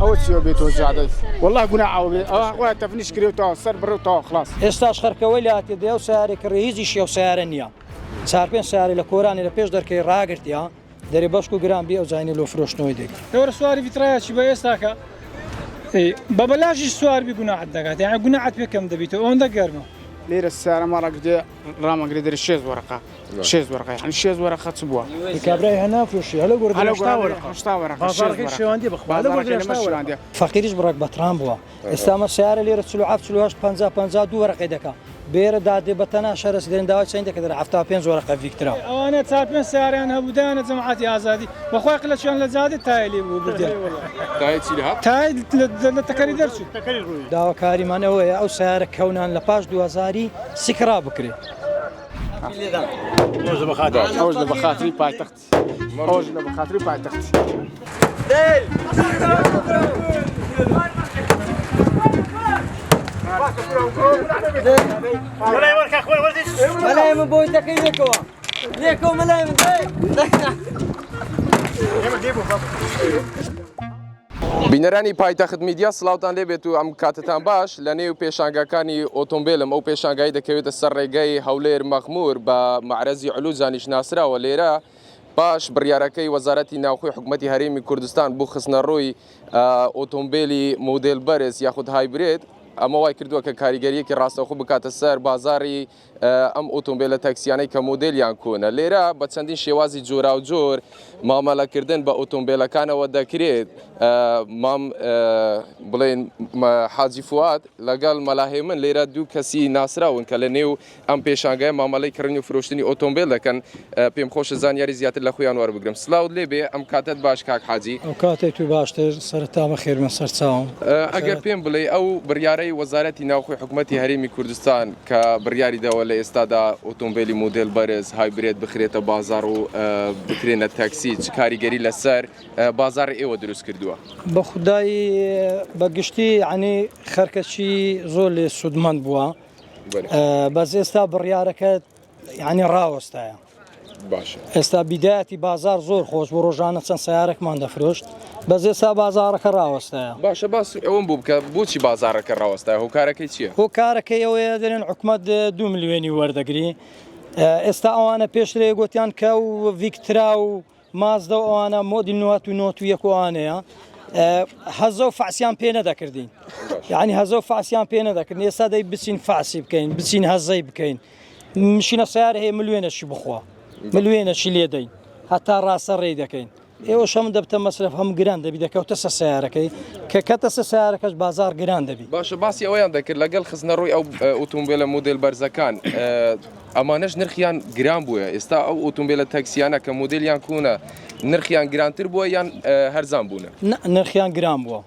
ئەوە چیە بێ تۆ جادەی والله گوناح ئەوە بێ ئەوە خۆیان تەفنیش کرێ و تەواو سەر بڕێ و تەواو خلاص. ئێستاش خەرکەوەی لە هاتیە دێ ئەو سەیارەی کڕی هیچ ئیشی ئەو سەیارە نیە چار پێنج سەیارەی لە کۆرانی لە پێش دەرکەی ڕاگرتیە دەرێ بەشکو گران بی ئەو جاینە لۆ فرۆشتنەوەی دەگری. دەوەرە سواری ڤیترایەکی بە ئێستاکە بە بەلاشیش سوار بی گوناحت دەکات یانی گوناحت پێ کەم دەبیتەوە ئەوەندە گەرمە. لێرە سەیارەمان ڕاگرتیە ڕامەگرێ دەرێ شێست وەرەقە شێست وەرەقە یانی شێست وەرەقە چ بووە؟ کابرای هەر نافرۆشی هەلە گۆڕ هەلە 80 گۆڕ وەرەقە 80 وەرەقە شێست بازاڕەکەی وەرەقە شێواندیە بەخوا هەلە گۆڕ بازاڕەکەی لەمە 80 وەرەقە. شێواندیە. فەقیریش بڕەک بەتران بووە ئێستا ئەمە سەیارە لێرە 47 48 50 52 وەرەقەی دەکا بێرە دادێ بە تەنها شەرەس دێن داوای چەند دەکە دەرێ 75 وەرەقە ڤیکترا. ئەوانە چار پێنج سەیارەیان هەبوو دایانە جەماعەتی ئازادی بەخوای قلەچیان لە جادە تایە لێ بوو بردیان تایە چی لێ هات؟ تایە لە تەکەری دەرچوو. داواکاریمان ئەوەیە ئەو سەیارە کەونان لە پاش دووهەزاری سکرا بکرێ. ئەوەش لە بەخاتری پایتەخت ئەوەش لە بەخاتری پایتەخت. مەلای من بۆی دەکەی لێکەوە لێکەوە مەلای من بینەرانی پایتەخت میدیا سڵاوتان لێبێت و ئەم کاتتان باش لە نێو پێشانگاکانی ئۆتۆمبیلم ئەو پێشانگای دەکەوێتە سەر ڕێگەی هەولێر مەخمور بە مەعرەزی علوجانیش ناسراوە لێرە پاش بڕیارەکەی وەزارەتی ناوخۆی حکومەتی هەرێمی کوردستان بۆ خستنەڕووی ئۆتۆمبیلی مۆدێل بەرز یاخود hybrid ئەمە وای کردووە کە کاریگەریەکی ڕاستەوخۆ بکاتە سەر بازاری ئەم ئۆتۆمبیلە تاکسیانەی کە مۆدێلیان کۆنە. لێرە بە چەندین شێوازی جۆراوجۆر مامەلەکردن بە ئۆتۆمبیلەکانەوە دەکرێت. مام بڵێن حاجی فواد لەگەڵ مەلا هێمن لێرە دوو کەسی ناسراون کە لە نێو ئەم پێشانگایە مامەلەی کڕین و فرۆشتنی ئۆتۆمبیل دەکەن. پێم خۆشە زانیاری زیاتر لە خۆیان وەربگرم. سلاوت لێبێ ئەم کاتەت باش کاک حاجی. ئەو کاتەی تو باشتر سەرەتا بەخێر بن سەرچاوم. ئەگەر پێم بڵێی ئەو بڕیارەی وەزارەتی ناوخۆی حکومەتی هەرێمی کوردستان کە بڕیاری داوە لە ئێستادا ئۆتۆمبێلی مۆدێل بەرز hybrid بخرێتە بازاڕ و بکرێنە تاکسی چ کاریگەری لەسەر بازاڕی ئێوە دروست کردووە؟ بە خودای بە گشتی یانی خەرکەچی زۆر لێ سوودمەند بووە بەس ئێستا بڕیارەکە یانی ڕاوەستایە. باشە. ئێستا بیدایەتی بازار زۆر خۆش بوو ڕۆژانە چەند سەیارەکمان دەفرۆشت بەس ئێستا بازاڕەکە ڕاوەستایە. باشە باسی ئەوەم بۆ بکە بۆچی بازاڕەکە ڕاوەستایە هۆکارەکەی چییە؟ هۆکارەکەی ئەوەیە دەرێن حکومەت دوو ملیۆنی وەردەگری ئێستا ئەوانە پێشترێ گۆتیان کە و ڤیکترا و مازدە و ئەوانە مۆدیل نوات و نۆت و یەک و ئەوانەیە هەزە و فەعسیان پێ نەدەکردین یعنی هەزە و فەعسیان پێ نەدەکردین ئێستا دەی بچین فەعسی بکەین بچین هەزەی بکەین مشینە سیارە هەیە ملیۆنەشی بخوا ملیۆنەشی لێ دەین هەتا ڕاستە ڕێی دەکەین ئێوە شەم دەبتە مەسرف هەم گران دەبی دەکەوتە سە سیارەکەی کە کەتە سە سیارەکەش بازار گران دەبی باشە باسی ئەوەیان دەکرد لەگەڵ خستنەڕووی ئەو ئۆتۆمبیلە مۆدێل بەرزەکان ئەمانەش نرخیان گران بووە ئێستا ئەو ئۆتۆمبیلە تاکسیانە کە مۆدێلیان کۆنە نرخیان گرانتر بووە یان هەرزان بوونە؟ نرخیان گران بووە.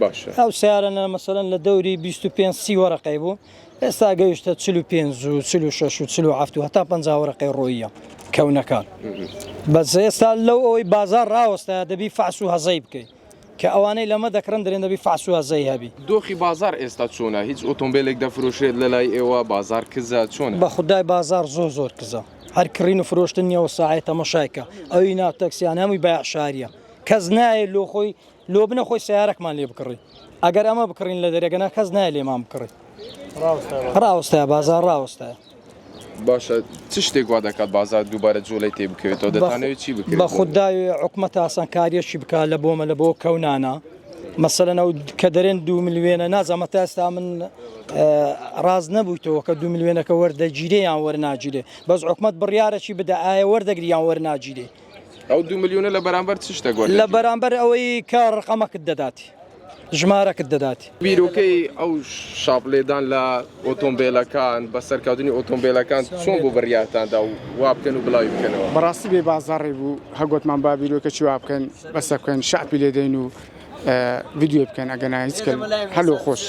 باشە. ئەو سیارەنە مەسەلەن لە دەوری 25 سی وەرەقەی بوو ئێستا گەیشتە 45 و 46 و 47 و هەتا 50 وەرەقەی ڕۆییە کەونەکان بەس ئێستا لەو ئەوەی بازار ڕاوەستا دەبی فەعس و هەزەی بکەیت کە ئەوانەی لەمە دەکڕن دەرێن دەبی فەعس و هەزەی هەبی. دۆخی بازاڕ ئێستا چۆنە؟ هیچ ئۆتۆمبێلێک دەفرۆشرێت لەلای ئێوە؟ بازاڕ کزە چۆنە؟ بە خودای بازاڕ زۆر زۆر کزە هەر کڕین و فرۆشتن نییە و ساعێ تەمەشای کە ئەوی ناو تەکسیان هەمووی بایع شاریە کەس نایە لۆ خۆی لۆ بنە خۆی سەیارەکمان لێ بکڕی ئەگەر ئەمە بکڕین لە دەرێ گەنا کەس نایە لێمان بکڕی ڕاوەستایە بازاڕ ڕاوەستایە. باشە چ شتێک وا دەکات بازار دووبارە جوڵەی تێ بکەوێتەوە دەتانەوێت چی بکرێت؟ بە خودای حکومەت ئاسانکاریەکی بکا لە بۆمە لە بۆ کەونانە مەسەلەن ئەو کە دەرێن دوو ملیۆنە نازانم تا ئێستا من ڕاست نەبوویتەوە کە دوو ملیۆنەکە وەردەگیرێ یان وەرناگیرێ بەس حکومەت بڕیارەکی بدە ئایا وەردەگری یان وەرناگیرێ ئەو دوو ملیۆنە لە بەرامبەر چ شتێک وەردەگیرێ؟ لە بەرامبەر ئەوەی کە ڕقەمەکت دەدات ژمارەکت دەدات. بیرۆکەی ئەو شاپ لێدان لە ئۆتۆمبێلەکان بە سەرکەوتنی ئۆتۆمبێلەکان چۆن بوو بڕیارتان دا و وا بکەن و بڵاوی بکەنەوە؟ بەڕاستی بێ بازاڕی بوو هەر گۆتمان با بیرۆکە چی وا بکەین بەسە بکەین شەعپی لێ دەین و ڤیدیۆی بکەین ئەگەنا هیچ کەل هەر لۆ خۆش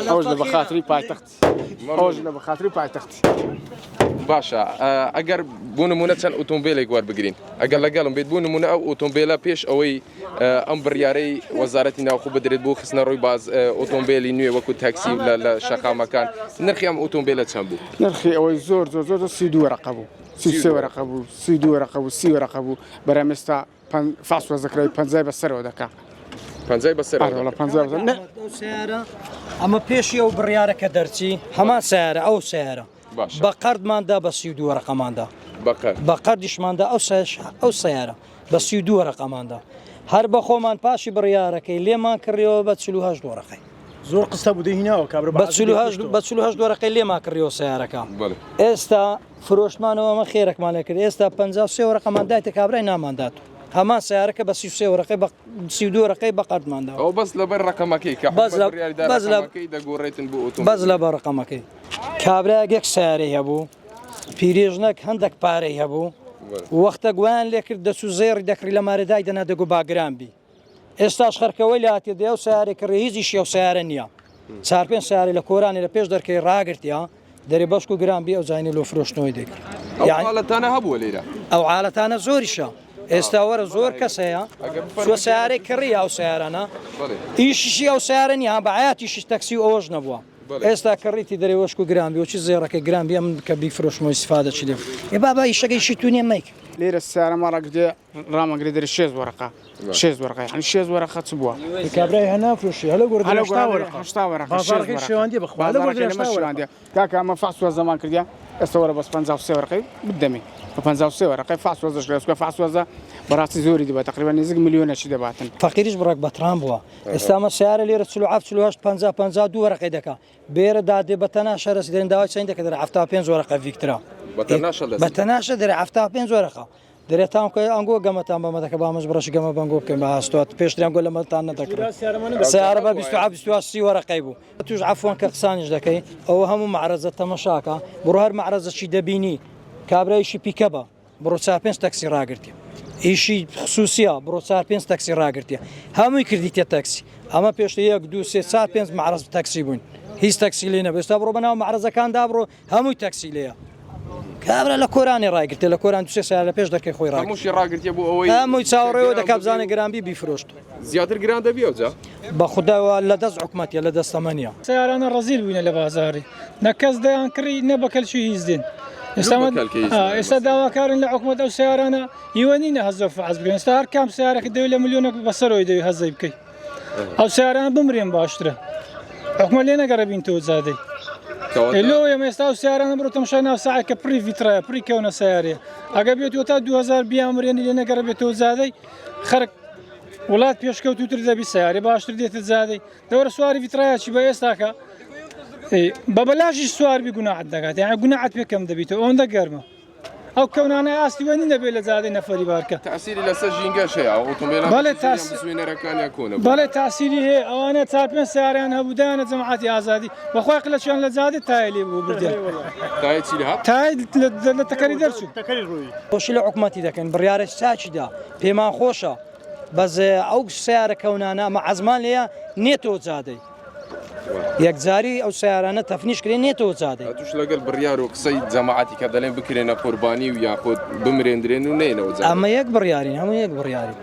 ئەوەش لە بەخاتری پایتەخت ئەوەش لە بەخاتری پایتەخت. باشە ئەگەر بۆ نمونە چەند ئۆتۆمبیلێک وەربگرین ئەگەر لەگەڵم بێت بۆ نمونە ئەو ئۆتۆمبیلە پێش ئەوەی ئەم بڕیارەی وەزارەتی ناوخۆ بدرێت بۆ خستنە ڕووی باز ئۆتۆمبیلی نوێ وەکو تاکسی لە شەقامەکان نرخی ئەم ئۆتۆمبیلە چەند بوو؟ نرخی ئەوەی زۆر زۆر زۆر 32 وەرەقە بوو 33 وەرەقە بوو 32 وەرەقە بوو 30 وەرەقە بوو بەرام ئێستا فاس وەزەکرای پەنجای بەسەرەوە دەکا پەنجای بەسەرەوە ئەرێ وەڵا پەنجای بەسەر نە ئەو سەیارە ئەمە پێشی ئەو بڕیارە کە دەرچی هەمان سەیارە ئەو سەیارە باشە. بە قەردماندا بە 32 وەرەقەماندا بە قەرد بە قەردیشماندا ئەو سەش ئەو سەیارە بە 32 وەرەقەماندا هەر بە خۆمان پاشی بڕیارەکەی لێمان کڕیەوە بە 48 وەرەقەی زۆر قسە بوو دەی هیناوە کابرا بە 48 بە 48 وەرەقەی لێمان کڕیەوە سەیارەکە بەڵێ. ئێستا فرۆشتمانەوە ئەمە خێرەکمان لێ کرد ئێستا 53 وەرەقەمان دایتە کابرای ناماندات هەمان سەیارەکە بە 33 وەرەقەی بە 32 وەرەقەی بە قەردمان داوە ئەو بەس لەبەر ڕقەمەکەی کە بەس لە- حکومەت بڕیاری دا بەس لە- ڕقەمەکەی دەگۆڕێتن بۆ ئۆتۆمبیل بەس لە بە ڕقەمەکەی کابرایەک یەک سەیارەی هەبوو پیرێژنەک هەندێک پارەی هەبوو وەختە گویان لێکرد دەچوو زێڕی دەکڕی لە مارێ دای دەنا دەگو باگران بی ئێستاش خەرکەوەی لە هاتێ دێ ئەو سیارەی کڕی هیچ ئیشی ئەو سیارە نییە چار پێنج سیارەی لە کۆرانی لە پێش دەرکەی ڕاگرتیا دەرێ بەشک و گران بی ئەو جاینی لۆ فرۆشتنەوەی دەکرد ئەو یعنی حاڵەتانە هەبووە لێرە ئەو عالەتانە زۆریشە ئێستا وەرە زۆر کەس هەیە ئەگەر بفەرموو چوە سیارەی کڕی ئەو سیارانە بەڵێ. ئیشیشی ئەو سیارە نییە بە عیاتیشی تەکسی و ئەوەش نەبووە بەڵێ. ئێستا کڕیتی دەرێ وەشک و گران بی وچی زێڕەکەی گران بی ئەمن کە بیفرۆشمەوە ئیسفادە چی لێ بکەم. ئێ بابا ئیشەکە ئیشی تو نییە مەیکە. لێرە سیارەمان ڕاگرتیە ڕامەگرێ دەرێ شێست وەرەقە شێست وەرەقە یعنی شێست وەرەقە چ بووە؟ کابرای هەنا فرۆشی هەلە گۆڕ هەلە هەشتا گۆڕ وەرەقە هەشتا وەرەقە شێست بازاڕەکەی وەرەقە شێواندیە بەخوا هەلە گۆڕ بازاڕەکەی لەمە هەشتا وەرەقە شێواندیە کاکە ئەمە فەحس وەزە زەمان کردیە ئێستا وەرە بەس 53 وەرەقەی بدەمێ بە 53 وەرەقەی فەحس وەزەش کرا چونکە فەحس وەزە بەڕاستی زۆری دەبات تقریبا نزیک ملیۆنێکی دەباتن. فەقیریش بڕێک بەتران بووە ئێستا ئەمە سەیارە لێرە 47 48 50 52 وەرەقەی دەکا بێرە دادێ بە تەناشە رەسی دەرێن داوای چەند دەکە دەرێ 75 وەرەقە ڤیکترا بە تەناشە دەسی بە تەناشە دەرێ 75 وەرەقە دەرێ تام کە ئەنگۆ گەمەتان بەمە دەکە با مەش بڕەش گەمە بەنگۆ بکەین بە هاستوات پێشتریان گۆ لەمەتان نەدەکرد سیارە بە 27 28 30 وەرەقەی بوو توش عەفوەن کە قسانیش دەکەی ئەوە هەموو مەعرەزە تەمەشاکە بڕۆ هەر مەعرەزەکی دەبینی کابرایشی پیکەبە بڕۆ چار پێنج تەکسی ڕاگرتیە ئیشی خسوسیە بڕۆ چار پێنج تەکسی ڕاگرتیە هەمووی کردیتە تەکسی ئەمە پێشتر یەک دوو سێ چار پێنج مەعرەز تەکسی بووین هیچ تەکسی لێ نەبوو ئێستا بڕۆ بەناو مەعرەزەکاندا بڕۆ هەمووی تەکسی لێیە کابرا لە کۆرانی ڕایگرتێ لە کۆران دوسێ سیارە لە پێش دەرکەی خۆی ڕاگرت هەمووشی ڕاگرتیە بۆ ئەوەی هەمووی چاوەڕێوە دەکا گران بزانێ ببی و گران بی بیفرۆشت زیاتر گران دەبی ئەوجا. بە خودا وا لە دەست حکومەتیە لە دەستە مە نیە. سەیارانە ڕەزیل بووینە لە بازاڕی نە کەس دەیان کڕی نە بە کەلکی هیچ دێن ئێستا بە کەلکی هیچ نایەن ئێستا داواکارن لە حکومەت ئەو سەیارانە هیوە نینە هەزۆ فەحس بکەن ئێستا هەر کام سەیارەکە دەوێت لە ملیۆنێک بەسەرەوەی دەوێت هەزەی بکەی ئەو سەیارانە بمرێن باشترە حکومەت لێ نەگەڕێ بین تۆ زادەی لۆ ئێمە ئێستا ئەو سیارانە بڕۆ تەماشای ناو ساعە کە پڕی ڤیترایە پڕی کەونە سیارەیە ئەگەر بێت تا 2000 بیامرێنی لێ نەگەڕێ بێتەوە زادەی خەرک وڵات پێشکەوتوتر دەبی سیارێ باشتر دێتە زادەی دەوەرە سواری ڤیترایە چی بە ئێستاکە بە بەلاشیش سوار بی گوناحت دەکات یعنی گوناحت پێ کەم دەبیتەوە ئەوەندە گەرمە ئەو کەونانە ئاستی وە نینە بێ لە جادەی نەفەری بارکە. تاسیری لەسەر ژینگەش هەیە ئەو ئۆتۆمبێلانە بەڵێ زۆریان تاس بزوێنەرەکانیان کۆنە بوون. بەڵێ تاسیری هەیە ئەوانە چار پێنج سەیارەیان هەبوو دایانە جەماعەتی ئازادی بەخوای قلەچیان لە جادە تایە لێ بوو بردیان تایە چی لێ هات؟ تایە لە تەکەری دەرچوو. تەکەری ڕووی. خۆشی لە حکومەتی دەکەین بڕیارێک چاکی دا پێمان خۆشە بەس ئەو سەیارە کەونانە ئەمە عەزمان لێیە نێتەوە جادەی. یەکجاری ئەو سیارانە تەفنیش کرێ نێتەوە جادەی. ئەتوش لەگەل بڕیار و قسەی جەماعەتی کە دەلێن بکرێنە قوربانی و یاخود بمرێندرێن و نەیەنەوە جادە. ئەمە یەک بڕیارین هەموو یەک بڕیارین.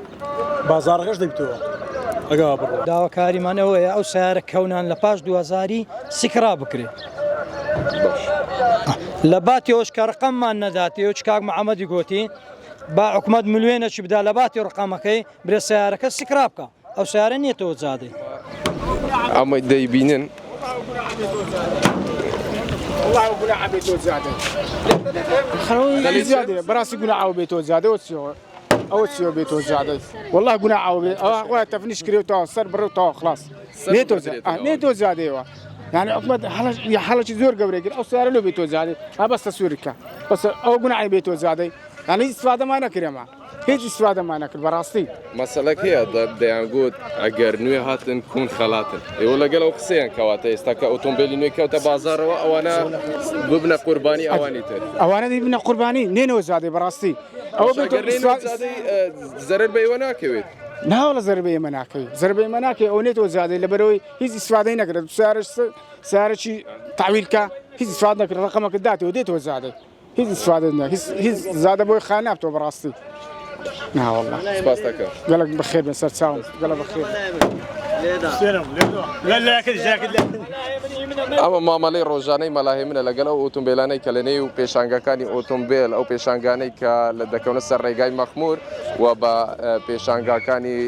بازاڕەکەش دەبیتەوە ئەگا بڕوا. داواکاریمان ئەوەیە ئەو سیارە کەونان لە پاش 2000 سکرا بکرێ. باش. لە باتی ئەوش کە ڕقەممان نەداتێ و چ کاک محەمەدی گۆتی با حکومەت ملیۆنێکی بدا لە باتی ڕقەمەکەی برێ سیارەکە سکرا بکا. ئەو سیارە نیەتەوە جادەی. ئەمە دەیبینن. بەڕاستی گوناح ئەوە بێتەوە جادە ئەوە چیەوە ئەوە چیەوە بێتەوە جادە والله گوناح ئەوە بێ ئەوە خۆیان تەفنیش کرێ و تەواو سەر بڕێ و تەواو خلاص نێتەوە نێتەوە جادەیەوە یعنی حکومەت حەڵەکی زۆر گەورەی کرد ئەو سیارە لۆ بێتەوە جادەی ها بەس تەسویر بکە بەس ئەوە گوناحی بێتەوە جادەی یعنی ئیستفادەمان نەکرێ هیچ ئیستفادەمان نەکرد بەڕاستی. مەسەلەک هەیە دەیانگوت ئەگەر نوێ هاتن کون خەڵاتن ئێوە لەگەڵ ئەو قسەیان کەواتە ئێستا کە ئۆتۆمبیلی نوێ کەوتە بازاڕەوە ئەوانە ببنە قوربانی ئەوانی تر ئەوانە ببنە قوربانی نێنەوە زادەی بەڕاستی ئەوە ئەگەر نێنەوە زادەی زەرەر بە ئێوە ناکەوێت. ناوەڵا زەرەر بە ئێمە ناکەوێت زەرەر بە ئێمە ناکەوێت ئەوە نێتەوە زادەی لەبەرئەوەی هیچ ئیستفادەی نەکرد سیارەش سیارەکی تەعویل کە هیچ ئیستفادە نەکرد ڕەقەمەکە داتەوە دێتەوە زادەی. هیچ استفاده نییە، هیچ هیچ زادە بۆی خا نابتەوە بەڕاستی. نا والله. سپاس دەکەم. گەلەک بەخێر بێن سەرچاوم، گەلە بەخێر. ئەمە مامەلەی ڕۆژانەی مەلا هێمنە لەگەڵ ئەو ئۆتۆمبێلانەی کە لە نێو پێشانگاکانی ئۆتۆمبێل ئەو پێشانگانەی کە لە دەکەونە سەر ڕێگای مەخمور و بە پێشانگاکانی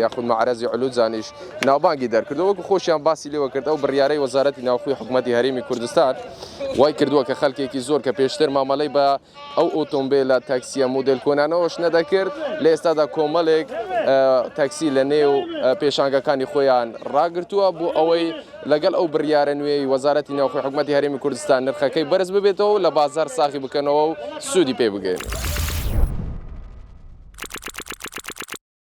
یاخود مەعرەزی علوجانیش ناوبانگی دەرکردو وەکو خۆشیان باسی لێوە کرد ئەو بڕیارەی وەزارەتی ناوخۆی حکومەتی هەرێمی کوردستان وای کردووە کە خەلکێکی زۆر کە پێشتر مامەلەی بە ئەو ئۆتۆمبێلە تاکسیە مۆدێل کۆنانەوەش نەدەکرد، لە ئێستادا کۆمەڵێک تاکسی لە نێو پێشانگەکانی خۆیان ڕاگرتووە بۆ ئەوەی لەگەڵ ئەو بڕیارە نوێی وەزارەتی ناوخۆی حکومەتی هەرێمی کوردستان نرخەکەی بەرز ببێتەوە و لە بازار ساغی بکەنەوە و سوودی پێ بگەێنن.